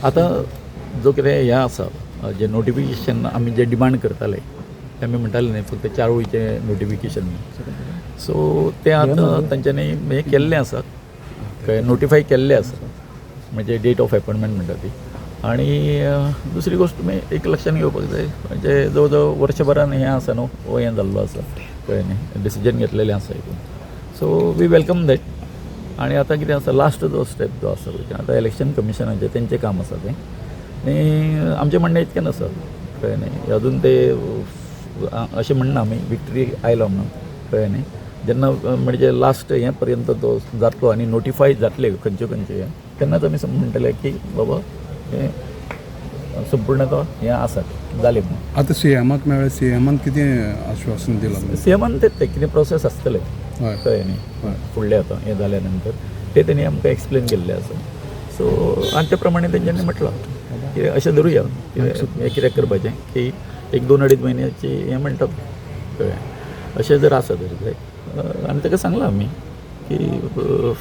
आतां जो कितें हें आसा, जें नोटिफिकेशन आमी जें डिमांड करताले तें आमी म्हणटाले न्ही, फक्त चार वळीचें नोटिफिकेशन. सो तें आतां तांच्यांनी हें केल्लें आसा, कळ्ळें, नोटिफाय केल्लें आसा, म्हणजे डेट ऑफ एपॉयंटमेंट म्हणटा ती. आनी दुसरी गोश्ट तुमी एक लक्षान घेवपाक जाय, म्हणजे जवळ जवळ वर्षभरान हें आसा न्हू, हो हें जाल्लो आसा, कळ्ळें न्ही, डिसिजन घेतलेलें आसा हितून. So we welcome that. आनी आतां कितें आसा, लास्ट जो स्टेप जो आसा पळय, आतां इलेक्शन कमिशनाचें तेंचें काम आसा तें. आनी आमचें म्हणणें इतकें आसा, कळ्ळें न्ही, अजून ते अशें म्हणना आमी विक्ट्री आयलो म्हणून, कळ्ळें न्ही. जेन्ना म्हणजे लास्ट हें पर्यंत तो जातलो आनी नोटिफाय जातले खंयचे खंयचे हें, तेन्नाच आमी म्हणटले की बाबा हें संपूर्ण तो हें आसा जालें म्हणून. आतां सीएमाक मेळ्ळें, सीएमान कितें आश्वासन दिलां? सीएमान तें तें कितें प्रोसेस आसतलें, कळ्ळें न्ही, फुडलें आतां हें जाल्या नंतर तें तेणी आमकां एक्सप्लेन केल्लें आसा. सो आनी त्या प्रमाणे तेंच्यांनी म्हटलां की अशें धरुया, कितें हें कित्याक करपाचें की एक दोन अडीच म्हयन्याची हें म्हणटात, कळ्ळें, अशें जर आसा जर जायत. आनी ताका सांगलां आमी की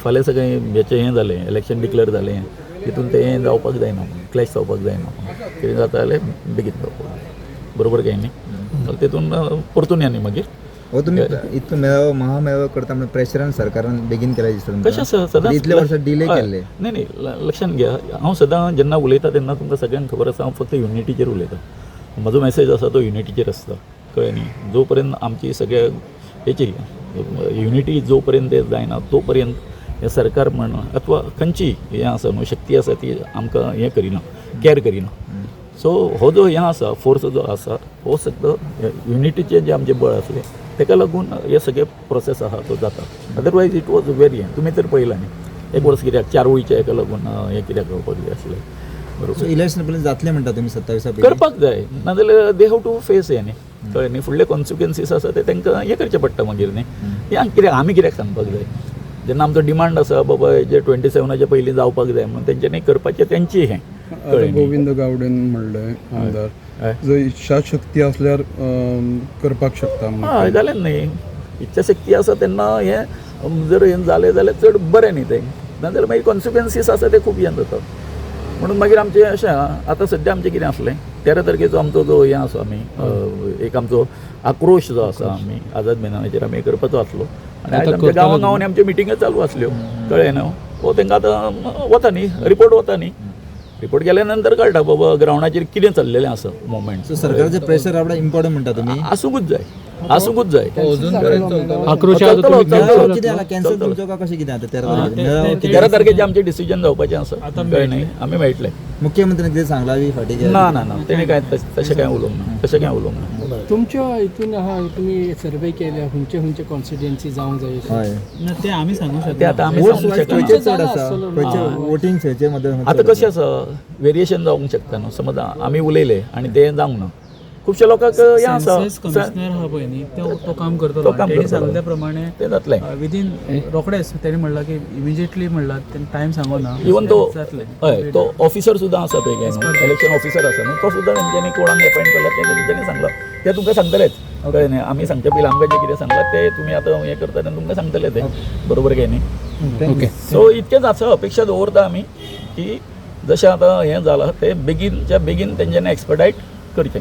फाल्यां सगळें हेचें हें जालें, इलेक्शन डिक्लेअर जालें, तितून तें हें जावपाक जायना म्हणून, क्लॅश जावपाक जायना म्हणून, कितें जाता जाल्यार बेगीन जावपाक जाय, बरोबर काय न्ही? जाल्यार तितून परतून या न्ही मागीर. हो, तुमी इतलो मेळावो, महामेळावो करता म्हणून प्रेशरान सरकारान बेगीन केला दिसता तुमकां? कशें आसा सदांच इतले वर्सां डिले केल्ले. न्ही न्ही, लक्षांत घ्या, हांव सदां जेन्ना उलयता तेन्ना तुमकां सगळ्यांक खबर आसा, हांव फक्त युनिटीचेर उलयता. म्हजो मॅसेज आसा तो युनिटीचेर आसता, कळ्ळें न्ही. जो पर्यंत आमची सगळ्या हेची युनिटी जो पर्यंत जायना तो पर्यंत हें सरकार म्हण अथवा खंयची हें आसा न्हू शक्ती आसा ती आमकां हें करिना, कॅर करिना. सो हो जो हें आसा, फोर्स जो आसा, हो सगळो युनिटीचें जें आमचें बळ आसलें तेका लागून हे सगळे प्रोसेस आहा तो जाता. अदरवायज it was very हें तुमी तर पळयलां न्ही, एक वर्स कित्याक चार वळीच्या हेका लागून हें कित्याक जावपाक जाय आसलें, बरोबर. सो इलेक्शन पर्यंत जातलें म्हणटा तुमी 27 पयलीं? करपाक जाय, नाजाल्यार they have to face हें न्ही, कळ्ळें न्ही, फुडले कॉन्सिक्वन्सीस आसा ते तांकां हें करचें पडटा मागीर न्ही. हें कित्याक आमी कित्याक सांगपाक जाय, जेन्ना आमचो डिमांड आसा बाबा जे 27आच्या पयलीं जावपाक जाय म्हणून, तेंच्यांनी करपाचें तेंची हें, आतां कळ्ळें न्ही. गोविंद गावडेन म्हणलें आमदार, जर इच्छाशक्ती आसल्यार करपाक शकता म्हणून. हय, जालें न्ही, इच्छाशक्ती आसा तेन्ना हें जर हें जालें जाल्यार चड बरें न्ही तें, नाजाल्यार मागीर कॉन्सिक्वन्सीस आसा ते खूब हें जाता. म्हणून मागीर आमचें अशें आहा, आतां सद्या आमचें कितें आसलें, 13 तारखेचो आमचो जो हें आसा, आमी एक आमचो आक्रोश जो आसा आमी आझाद मैदानाचेर आमी करपाचो आसलो. आनी आयज आमच्या गांवां गांवांनी आमच्यो मिटिंग्यो चालू आसल्यो, कळ्ळें न्हू. हो तांकां आतां वता न्ही रिपोर्ट, वता न्ही रिपोर्ट, गेल्या नंतर कळटा बाबा ग्रावंडाचेर कितें चल्लेलें आसा मुवमेंट. सो सरकाराचें प्रेशर आपल्याक इम्पॉर्टंट म्हणटा तुमी? आसूंकूच जाय, आसूंकूच जाय. आक्रोश आता चलतलो, तुम्ही चलतलो. मेळावो कितें जाला कॅन्सल तुमचो काय कशें कितें आतां 13 तारखेर मेळावो कितें? 13 तारखेचे आमचें डिसिजन जावपाचें आसा, कळ्ळें न्ही, आमी मेळटले. मुख्यमंत्र्यांनी कितें सांगलां बी फाटीं? ना ना ना, तेणी काय तशें काय उलोवंक ना, तशें काय उलोवंक ना. तुमच्या हितून आहा, तुमी सर्वे केल्या, खंयचे खंयचे कॉन्स्टिट्युएन्सी जावंक जाय अशें? हय. ना, ते आमी सांगू ते शकना. आतां आमी वोट्स सांगूंक शकना. खंयचे चड आसा, आसतलो. खंयचे वोटींग खंयचे मध्ये? आतां कशें आसा, वेरिएशन जावंक शकता न्हू. समज आमी उलयले आनी तें जावंक ना, खुबशे लोकांक हें आसा. सेन्सस कमिशनर आहा पळय न्ही, तो तो काम करतलो. तो काम तेणी करतलो. सांगल्या प्रमाणे तें जातलें. विदीन रोखडेच तेणी म्हणलां की इमिजिएटली म्हणलां, तेणी टायम सांगो ना. इवन तो जातलें. हय, तो ऑफिसर सुद्दां आसा पळय, इलेक्शन ऑफिसर आसा न्हू, तो सुद्दां तेंच्यांनी कोणाक अपॉयंट केला तें तेंच्यांनी सांगलां, तें तुमकां सांगतलेच, कळ्ळें न्ही. आमी सांगचे पयलीं आमकां जें कितें सांगलां तें तुमी आतां हें करता तेन्ना तुमकां सांगतले ते, बरोबर काय न्ही. ओके. सो इतकेंच आसा, अपेक्षा दवरता आमी की जशें आतां हें जालां तें बेगीनच्या बेगीन तेंच्यांनी एक्सपेडायट करचें.